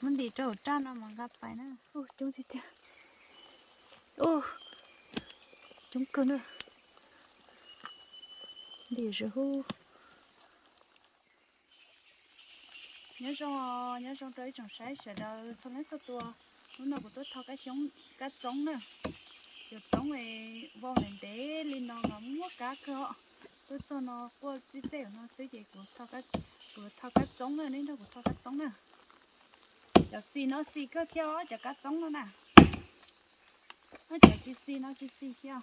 Muab ntim rau hauv raj no mas nqa pais na. Ub, coob tiag tiag. Ub, coob kawg na. Ntim zam hub. Nyob zoo, nyob zoo rau ib tsoom saib sawv daws txhua leej txhua tus. Hnub no kuv tuaj thau kab xyoob, kab txoob na. Cov txoob es vau ntev ntev li no mas muaj kab kawg os. Tuaj txog no quaj txij txej no xwb ces kuv, kuv thau kab txoob na, nej nrog kuv thau kab txoob na. Cov xis no xis kawg thiab os, cov kab txoob no na. Cov tsis xis no tsis xis thiab.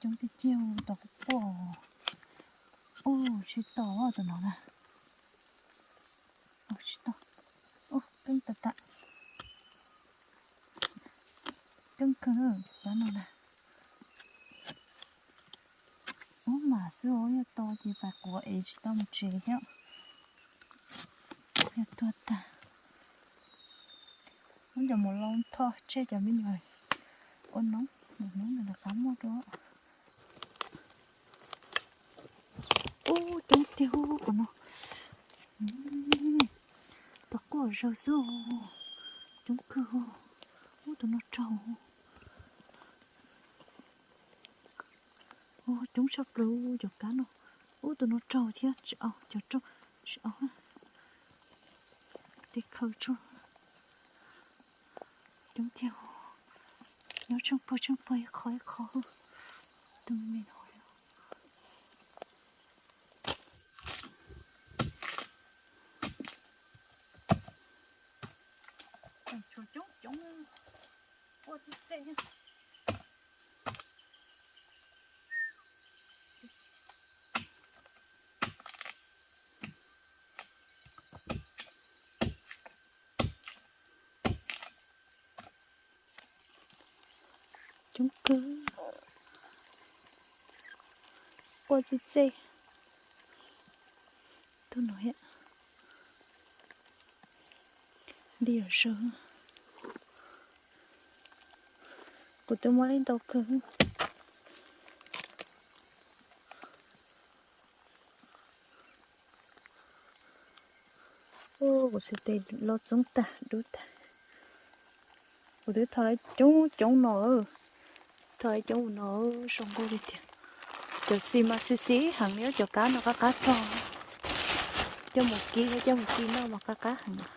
Coob tiag tiag, tau quaj quaj. Ub, tsis tau tus no na. Ub, tsis tau. Ub, keeb tas tas. Keeb kawg, cov no na. Ub, mas xwb, yog tau ces pais quav es tsis tau mus tsev thiab. Yog tuag tag. Muab cov mus loo tho tseg cov me nyuam ua noob, ua noob nws rov qab muaj dua. Ub, coob tiag ub, qhov no. Tau quaj zawg xwb. Coob kawg. Ub, tus no raug. Ub, coob tshaj plaws cov kab no. Ub, tus no raug thiab, tsis au, cov raug, tsis au. Tej khaws tso. Coob tiag. Nyob tsheej pawg tsheej pawg ib qho ib qho. Tus me no. Tshuav coob coob, quaj txij txej. Coob kawg. Quaj txij txej. Tus no thiab. Nti yam sawv. Kuv twb muab li ntau kawg. Kuv txhais tes los txoob tag dub tag. Kuv twb thau lawv coob coob no, thau lawv coob no zoo nkauj li tiag. Cov xis mas xis xis heev li, cov kab no qab qab rog. Coj mus kib, coj mus kib noj mas qab qab heev.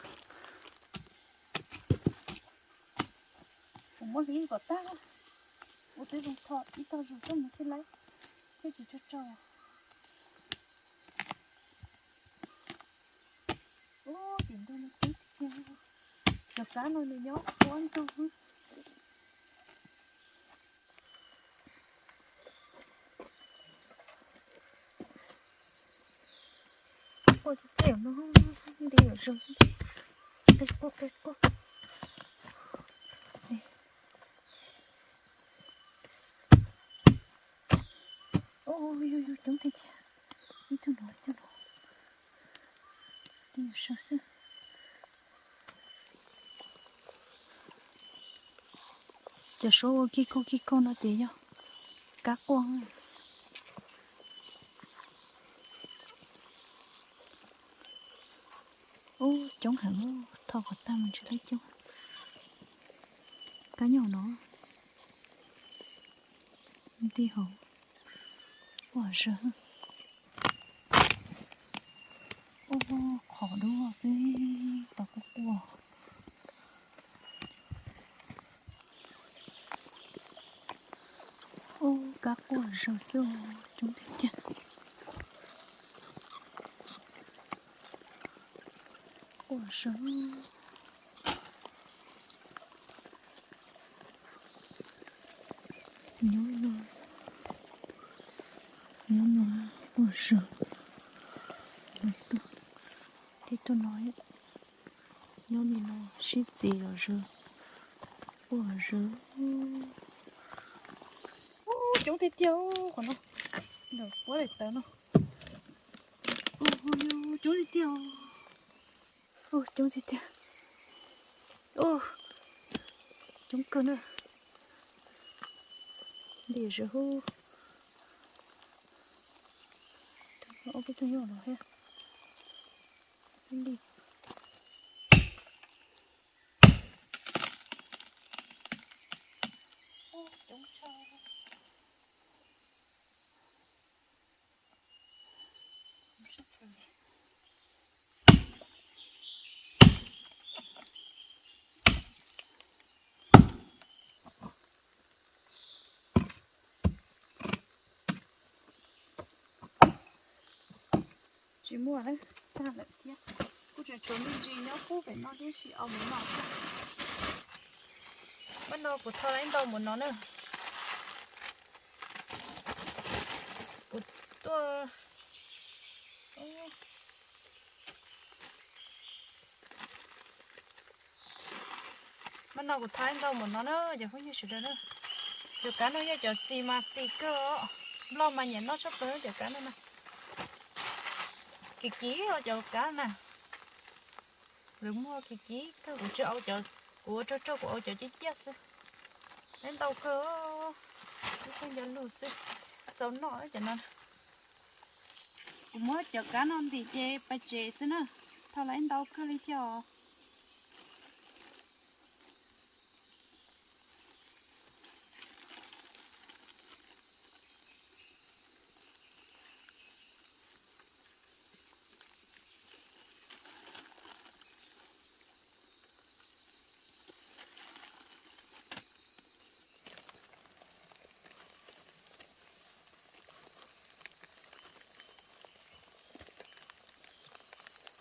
Kuv muab hliv kom tag, kuv twb zoo tho ib tog zog coj mus thiaj laib, thiaj tsis tsag tsag. Ub, tim ntug no coob tiag tiag. Cov kab no nws nyob ua ntug xwb. Quaj tiag tiag no, nti yam zoo, qe quaj qe quaj. Ub, yug yug coob tiag tiag, ib tug no ib tug no, nti yam zoo xwb. Cov suab ua kig kog kig kog no ces yog kab quaj. Ub, coob heev, thov qhov tag mus ntsib lawv coob. Kab nyob no, nti hauv, quaj zawg. Ub, qhov dub xwb, tau quaj quaj. Ub, kab quaj zawg xwb, coob tiag tiag. Quaj zawg. Nyob no, nyob no quaj zawg. Tej tug no nyob li no sib txiv zom zaws, quaj zawg. Ub, coob tiag tiag qhov no, ntawm puab daim tawv no. Ub, coob tiag tiag. Ub, coob tiag tiag. Ub, coob kawg na. Nti zawg hub. Ob peb tug nyob no thiab. Li. Ub, coob tshaj. Tsis muaj lawm, tag lawm thiab. Kuj tseem tshuav me ntsis nyob pub pem no thiab, sim au mus noj. Maj no kuv thau ib ntau mus no na. Kuv tuaj, maj no kuv thau ib ntau mus no na, cov phooj ywg sawv daws na. Cov kab no yog cov xis mas xis kawg os. Nplog mas nyiam noj tshaj plaws cov kab no na. Kim kim os cov kab na. Lawv muag kim kim kawg, kuv tsis au cov, kuv ua rog rog kuv au cov ciaj ciaj xwb. Ib ntau kawg, ib tug nco lug xwb, txaus noj cov no. Kuv muab cov kab no ntim ces pais tsev xwb na, thau lawm ib ntau kawg li thiab os.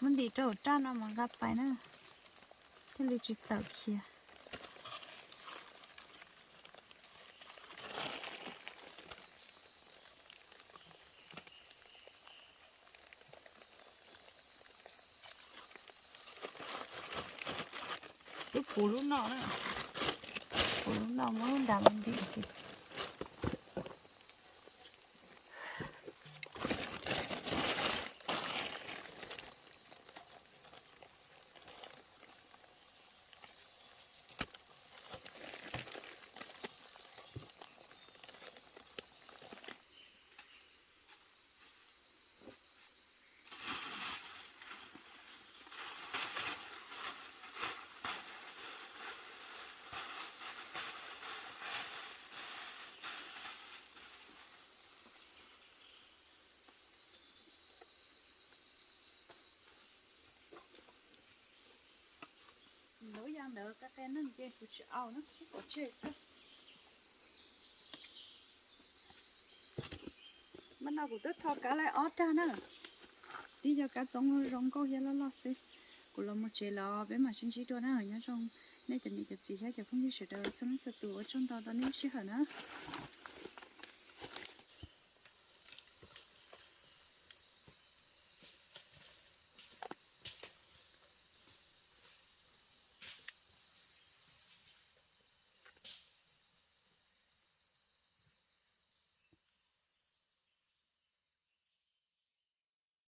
Muab ntim rau hauv raj no mas nqa pais na, thiaj li tsis tawm khiav. Twb puv lub no na, puv lub no muab lub nram mus ntim xwb. Lub ya ntawd qe qe neeg ces kuv tsis au na, pov tseg xwb. Mas no kuv twb tho kab lawm ob dag na, twb yog kab txoov zoo nkauj thiab loj loj xwb. Kuv los mus tsev los peb mam sib ntsib dua na, nyob zoo nej cov niam cov txiv thiab cov phooj ywg sawv daws txhua leej txhua tus, ua tsaug ntau rau nej lub sij hawm na.